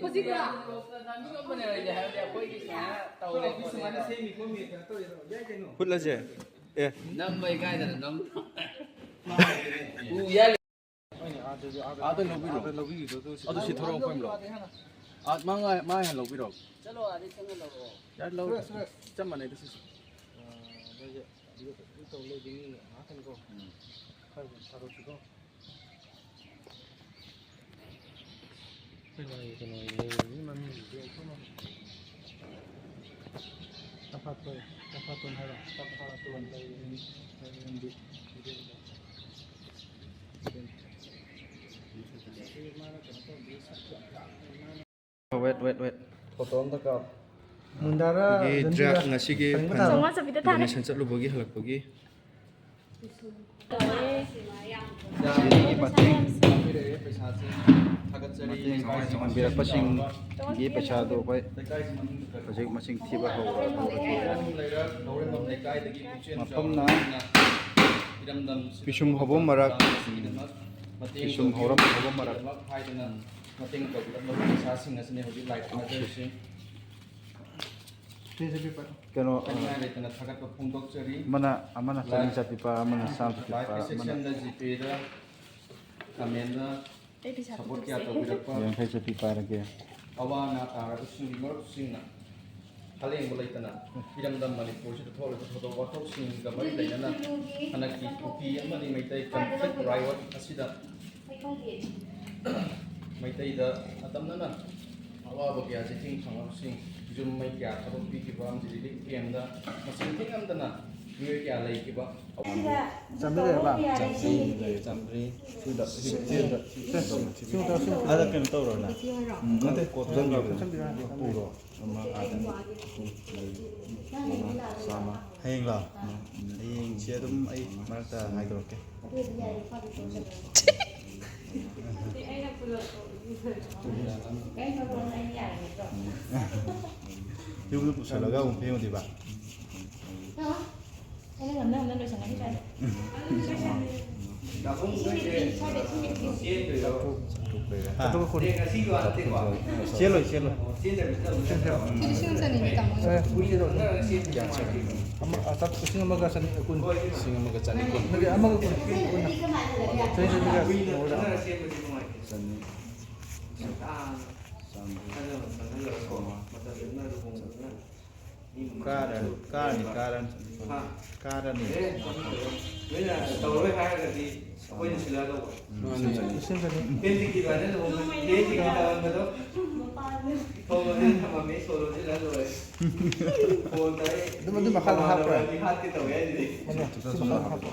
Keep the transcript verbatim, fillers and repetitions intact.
ꯍꯧꯖꯤꯛꯂ? ꯍꯨꯠꯂꯁꯦ꯫ ꯑꯦ꯫ ꯅꯝꯕꯩ ꯀꯥꯏꯗꯅ ꯅꯝ? ꯎ ꯌꯥꯏ꯫ ꯑꯥꯗ ꯂꯧꯕꯤꯔꯣ꯫ ꯑꯗꯨ ꯁꯤ ꯊꯣꯔꯛꯑꯣ, ꯑꯩꯈꯣꯏ ꯂꯧ꯫ ꯑꯥ, ꯃꯥ, ꯃꯥ ꯍꯥꯟꯅ ꯂꯧꯕꯤꯔꯣ꯫ ꯆꯠꯂꯣ, ꯑꯥꯗꯩ ꯆꯪꯉ ꯂꯧꯔꯛꯑꯣ꯫ ꯌꯥꯔꯦ, ꯂꯧꯔꯣ꯫ ꯆꯞ ꯃꯥꯟꯅꯩꯗ ꯁꯤꯁꯨ꯫ ꯑꯥ, ꯃꯣꯏꯁꯦ ꯑꯗꯨ ꯇꯧ ꯂꯩꯕꯅꯤ ꯉꯥꯛꯇꯅꯤꯀꯣ꯫ ꯎꯝ꯫ ꯈꯔ ꯊꯥꯗꯣꯛꯁꯤꯀꯣ꯫ ꯑꯩꯈꯣꯏ ꯃꯥꯒꯤ ꯀꯩꯅꯣ ꯂꯩꯕꯅꯤ, ꯃꯃꯤꯡꯗꯨꯗꯤ ꯑꯩꯈꯣꯏꯅ ꯇꯝꯐꯥꯇꯣꯟ, ꯇꯝꯐꯥꯇꯣꯟ ꯍꯥꯏꯕ? ꯇꯝꯐꯥꯇꯣꯟ ꯂꯩꯕꯅꯤ꯫ ꯂꯩꯕꯅꯤ꯫ Wait, wait, wait. Photo ꯑꯝꯇ ꯀꯥꯞ꯫ ꯃꯨꯟꯗꯥꯔ ꯑꯩꯈꯣꯏꯒꯤ ꯔꯟꯖꯤꯔ? ꯗ꯭ꯔꯥꯏꯚ ꯉꯁꯤꯒꯤ ꯆꯪꯕ ꯐꯟ ꯇꯥꯔꯣ꯫ ꯆꯥꯝꯃꯉꯥ ꯆꯠꯄꯤꯗ ꯊꯥꯔꯦ꯫ Donation ꯆꯠꯂꯨꯕꯒꯤ ꯍꯜꯂꯛꯄꯒꯤ꯫ ꯇꯧꯋꯦ꯫ ꯏꯆꯥꯒꯤ ꯃꯇꯦꯡ ꯄꯥꯡꯕꯤꯔꯛꯑꯦ, ꯄꯩꯁꯥꯁꯦ ꯊꯥꯒꯠꯆꯔꯤ꯫ ꯃꯇꯦꯡ ꯄꯥꯡꯕꯤꯔꯛꯄꯁꯤꯡꯒꯤ ꯄꯩꯁꯥꯗꯣ ꯑꯩꯈꯣꯏ ꯍꯧꯖꯤꯛ ꯃꯁꯤꯡ ꯊꯤꯕ ꯍꯧꯔ-, ꯍꯧꯔꯒꯦ꯫ ꯂꯩꯀꯥꯏꯗꯒꯤ ꯄꯨꯛꯆꯦꯜ ꯃꯐꯝꯅ ꯆꯥꯎꯅ ꯏꯔꯝꯗꯝ ꯄꯤꯁꯨꯝ ꯍꯧꯕ ꯃꯔꯛ, ꯃꯇꯦꯡ ꯄꯤꯁꯨꯝ ꯍꯧꯔꯝ ꯍꯧꯕ ꯃꯔꯛ꯫ ꯍꯥꯏꯗꯅ ꯃꯇꯦꯡ ꯇꯧꯕꯤꯔꯝꯕ ꯄꯩꯁꯥꯁꯤꯡ ꯑꯁꯤꯅꯤ ꯍꯧꯖꯤꯛ ꯂꯥꯏ ꯊꯥꯅꯖꯔꯤꯁꯤ꯫ ꯀꯩꯅꯣ, ꯍꯥꯏꯅꯤꯡꯉꯥꯏ ꯂꯩꯇꯅ ꯊꯥꯒꯠꯄ ꯐꯣꯡꯗꯣꯛꯆꯔꯤ꯫ ꯑꯃꯅ, ꯑꯃꯅ ꯆꯅꯤ ꯆꯠꯄꯤꯕ, ꯑꯃꯅ ꯆꯥꯝꯃ ꯆꯠꯄꯤꯕ, ꯂꯥꯏꯐꯀꯤ ꯑꯃꯅ ꯁꯦꯛꯁꯟꯗ ꯖꯤꯄꯦꯗ, ꯀꯃꯦꯟꯗ ꯑꯩ ꯄꯩꯁꯥ ꯁꯄꯣꯔꯠ ꯀꯌꯥ ꯄꯤꯊꯣꯛꯁꯦ꯫ ꯇꯧꯕꯤꯔꯛꯄ ꯌꯥꯡꯈꯩ ꯆꯠꯄꯤ ꯄꯥꯏꯔꯒꯦ꯫ ꯑꯋꯥ ꯑꯅꯥ ꯇꯥꯔꯕꯁꯤꯡꯒꯤ ꯃꯔꯨꯞꯁꯤꯡꯅ ꯑꯂꯦꯡꯕ ꯂꯩꯇꯅ ꯏꯔꯝꯗꯝ ꯃꯅꯤꯄꯨꯔꯁꯤꯗ ꯊꯣꯛꯂꯤꯕ ꯊꯧꯗꯣꯛ ꯋꯥꯊꯣꯛꯁꯤꯡꯒ ꯃꯔꯤ ꯂꯩꯅꯅ ꯍꯟꯗꯛꯀꯤ ꯀꯨꯀꯤ ꯑꯃꯗꯤ ꯃꯩꯇꯩ conflict riot ꯑꯁꯤꯗ ꯃꯩꯇꯩꯗ ꯑꯇꯝꯅꯅ ꯑꯋꯥꯕ ꯀꯌꯥ ꯆꯩꯊꯦꯡ ꯐꯪꯂꯕꯁꯤꯡ, ꯌꯨꯝ ꯃꯩ ꯀꯌꯥ ꯊꯥꯗꯣꯛꯄꯤꯈꯤꯕ ꯑꯃꯗꯤ relief camp ꯗ ꯃꯁꯤꯡ ꯊꯤꯉꯝꯗꯅ ꯃꯤꯑꯣꯏ ꯀꯌꯥ ꯂꯩꯈꯤꯕ꯫ ꯆꯥꯝꯃꯔꯤ ꯂꯩꯔꯕ? ꯆꯥꯝꯃꯔꯤ ꯂꯩꯔꯦ, ꯆꯥꯝꯃꯔꯤ꯫ ꯁꯤꯗ, ꯁꯤ, ꯁꯤ, ꯁꯤ, ꯁꯤ, ꯁꯤ, ꯁꯤ, ꯑꯗ ꯀꯩꯅꯣ ꯇꯧꯔꯣꯅ꯫ ꯎꯝ, ꯅꯠꯇꯦ, ꯀꯣꯠ ꯊꯝꯕꯤꯔꯣ, ꯊꯝꯕꯤꯔꯣ꯫ ꯄꯨꯔꯣ꯫ ꯑꯃ ꯑꯥꯗ꯫ ꯑꯍꯨꯝ, ꯃꯔꯤ, ꯃꯉꯥ, ꯆꯥꯝꯃ꯫ ꯍꯌꯦꯡꯂꯣ? ꯎꯝ꯫ ꯍꯌꯦꯡꯁꯦ ꯑꯗꯨꯝ ꯑꯩ ꯃꯔꯛꯇ ꯍꯥꯏꯗꯣꯔꯛꯀꯦ꯫ ꯌꯨꯝꯗ ꯄꯨꯁꯜꯂꯒ ꯑꯃꯨꯛ ꯐꯦꯡꯉꯨꯗꯣꯏꯕ? ꯑꯩꯅ ꯉꯝꯅ ꯉꯝꯅ ꯂꯣꯏꯁꯟꯒꯅꯤ ꯁ꯭ꯋꯥꯏꯗ꯫ ꯆꯦꯜꯂꯣꯏ, ꯆꯦꯜꯂꯣꯏ꯫ ꯁꯤ ꯂꯤꯁꯤꯡ ꯑꯃ ꯆꯅꯤꯅꯤ, ꯇꯥꯃꯣ꯫ ꯀꯌꯥ ꯆꯠꯈ꯭ꯔꯦ? ꯑꯃ, ꯑ, ꯆꯥꯇ꯭ꯔꯨꯛ, ꯂꯤꯁꯤꯡ ꯑꯃꯒ ꯆꯅꯤ ꯀꯨꯟ꯫ ꯂꯤꯁꯤꯡ ꯑꯃꯒ ꯆꯅꯤ ꯀꯨꯟ꯫ ꯅꯠꯇꯦ, ꯑꯃꯒ ꯀꯨꯟ, ꯀꯨꯟ꯫ ꯆꯅꯤ, ꯆꯅꯤ ꯀꯌꯥ? ꯆꯅꯤ꯫ ꯀꯥꯔꯅꯤ, ꯀꯥꯔꯅꯤ, ꯀꯥꯔꯅꯤ꯫ ꯅꯣꯏꯅ ꯇꯧꯔꯣꯏ ꯍꯥꯏꯔꯒꯗꯤ ꯑꯩꯈꯣꯏꯅ ꯁꯤꯜꯂꯛꯑꯗꯧꯕ꯫ ꯂꯤꯁꯤꯡ ꯑꯃ ꯆꯅꯤ꯫ ꯐꯦꯟꯁꯤꯒꯤ ꯑꯗꯨꯃꯥꯏꯅ ꯂꯨꯍꯣꯡꯕ, ꯐꯦꯟꯁꯤꯒꯤ ꯇꯧꯔꯝꯕꯗꯣ ꯊꯣꯡ ꯂꯣꯟꯁꯤꯜꯂ ꯊꯝꯃꯝꯃꯦ, ꯁꯣ ꯂꯣꯟꯁꯤꯜꯂ ꯂꯣꯏꯔꯦ꯫ ꯐꯣꯟ ꯇꯧꯔꯦ꯫ ꯑꯗꯨꯝ ꯑꯗꯨ ꯃꯈꯥꯗ ꯍꯥꯞꯄ꯭ꯔꯥ? ꯍꯥꯠꯀꯦ ꯇꯧꯋꯦ ꯍꯥꯏꯁꯤꯗꯤ꯫ ꯃꯈꯥꯗ ꯍꯥꯞꯄ꯭ꯔꯥ?